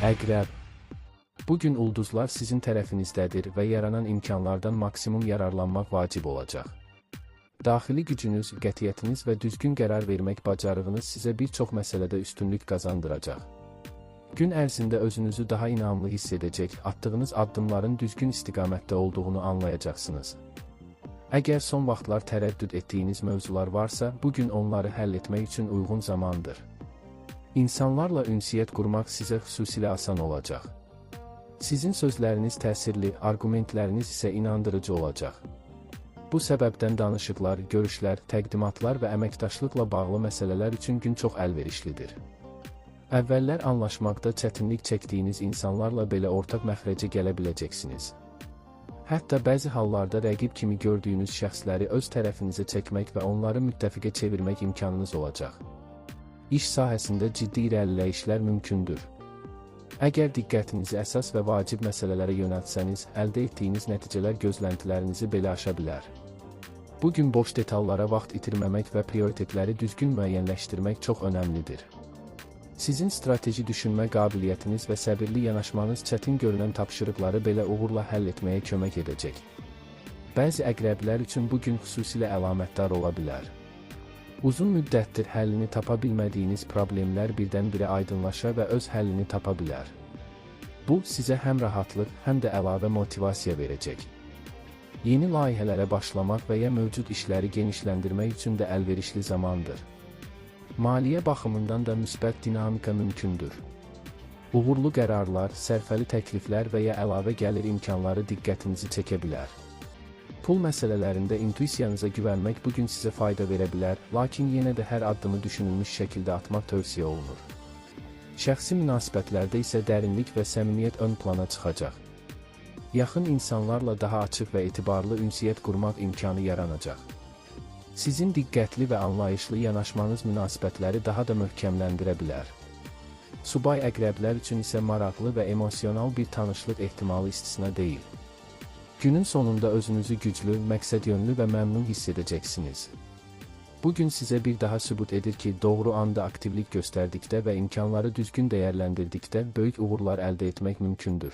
Əqrəb. Bu gün ulduzlar sizin tərəfinizdədir və yaranan imkanlardan maksimum yararlanmaq vacib olacaq. Daxili gücünüz, qətiyyətiniz və düzgün qərar vermək bacarığınız sizə bir çox məsələdə üstünlük qazandıracaq. Gün ərzində özünüzü daha inamlı hiss edəcək, atdığınız addımların düzgün istiqamətdə olduğunu anlayacaqsınız. Əgər son vaxtlar tərəddüd etdiyiniz mövzular varsa, bu gün onları həll etmək üçün uyğun zamandır. İnsanlarla ünsiyyət qurmaq sizə xüsusilə asan olacaq. Sizin sözləriniz təsirli, arqumentləriniz isə inandırıcı olacaq. Bu səbəbdən danışıqlar, görüşlər, təqdimatlar və əməkdaşlıqla bağlı məsələlər üçün gün çox əlverişlidir. Əvvəllər anlaşmaqda çətinlik çəkdiyiniz insanlarla belə ortaq məxrəcə gələ biləcəksiniz. Hətta bəzi hallarda rəqib kimi gördüyünüz şəxsləri öz tərəfinizə çəkmək və onları müttəfiqə çevirmək imkanınız olacaq. İş sahəsində ciddi irəliləyişlər mümkündür. Əgər diqqətinizi əsas və vacib məsələlərə yönəltsəniz, əldə etdiyiniz nəticələr gözləntilərinizi belə aşa bilər. Bu gün boş detallara vaxt itirməmək və prioritetləri düzgün müəyyənləşdirmək çox önəmlidir. Sizin strateji düşünmə qabiliyyətiniz və səbirli yanaşmanız çətin görünən tapşırıqları belə uğurla həll etməyə kömək edəcək. Bəzi əqrəblər üçün bu gün xüsusilə əlamətdar ola bilər. Uzun müddətdir həllini tapa bilmədiyiniz problemlər birdən-birə aydınlaşa və öz həllini tapa bilər. Bu, sizə həm rahatlıq, həm də əlavə motivasiya verəcək. Yeni layihələrə başlamaq və ya mövcud işləri genişləndirmək üçün də əlverişli zamandır. Maliyyə baxımından da müsbət dinamika mümkündür. Uğurlu qərarlar, sərfəli təkliflər və ya əlavə gəlir imkanları diqqətinizi çəkə bilər. Pul məsələlərində intuisiyanıza güvənmək bu gün sizə fayda verə bilər, lakin yenə də hər addımı düşünülmüş şəkildə atmaq tövsiyə olunur. Şəxsi münasibətlərdə isə dərinlik və səmimiyyət ön plana çıxacaq. Yaxın insanlarla daha açıq və etibarlı ünsiyyət qurmaq imkanı yaranacaq. Sizin diqqətli və anlayışlı yanaşmanız münasibətləri daha da möhkəmləndirə bilər. Subay əqrəblər üçün isə maraqlı və emosional bir tanışlıq ehtimalı istisna deyil. Günün sonunda özünüzü güclü, məqsədyönlü və məmnun hiss edəcəksiniz. Bu gün sizə bir daha sübut edir ki, doğru anda aktivlik göstərdikdə və imkanları düzgün dəyərləndirdikdə böyük uğurlar əldə etmək mümkündür.